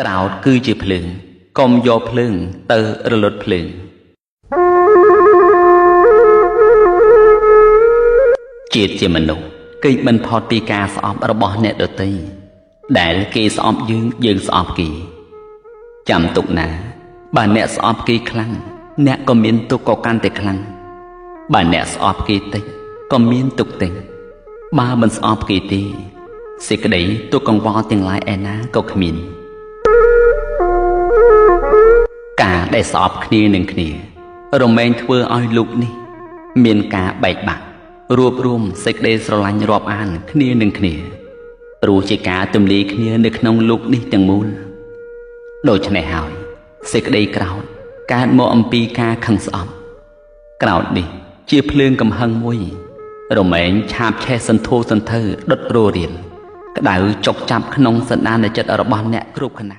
ក្រោធគឺជាភ្លើងកុំយកភ្លើងទៅរលត់ភ្លើងជាតិជាមនុស្សគេចមិនផុតពីការស្អប់របស់អ្នកដទៃដែលគេស្អប់យើងយើងស្អប់គេចាំទុកណាបើអ្នកស្អប់គេខ្លាំងអ្នកក៏មានទុក្ខក៏កាន់តែខ្លាំងបើអ្នកស្អប់គេតិចក៏មានទុក្ខតិចបើមិនស្អប់គេទេសេចក្តីទុក្ខកង្វល់ទាំងឡាយឯណាក៏គ្មានការដែលស្អប់គ្នានឹងគ្នារមែងធ្វើឲ្យលោកនេះមានការបែកបាក់រួបរួមសេចក្តីស្រឡាញ់រាប់អានគ្នានឹងគ្នាព្រោះជាការទម្លាយគ្នានៅក្នុងលោកនេះទាំងមូលដូច្នេះហើយសេចក្តីក្រោធកើតមកអំពីការខឹងស្អប់ក្រោធនេះជាភ្លើងកំហឹងមួយរមែងឆាបឆេះសន្ធោសន្ធៅដុតរោរៀលក្តៅចុកចាប់ក្នុងសន្តានចិត្តរបស់អ្នកគ្រប់ខណៈ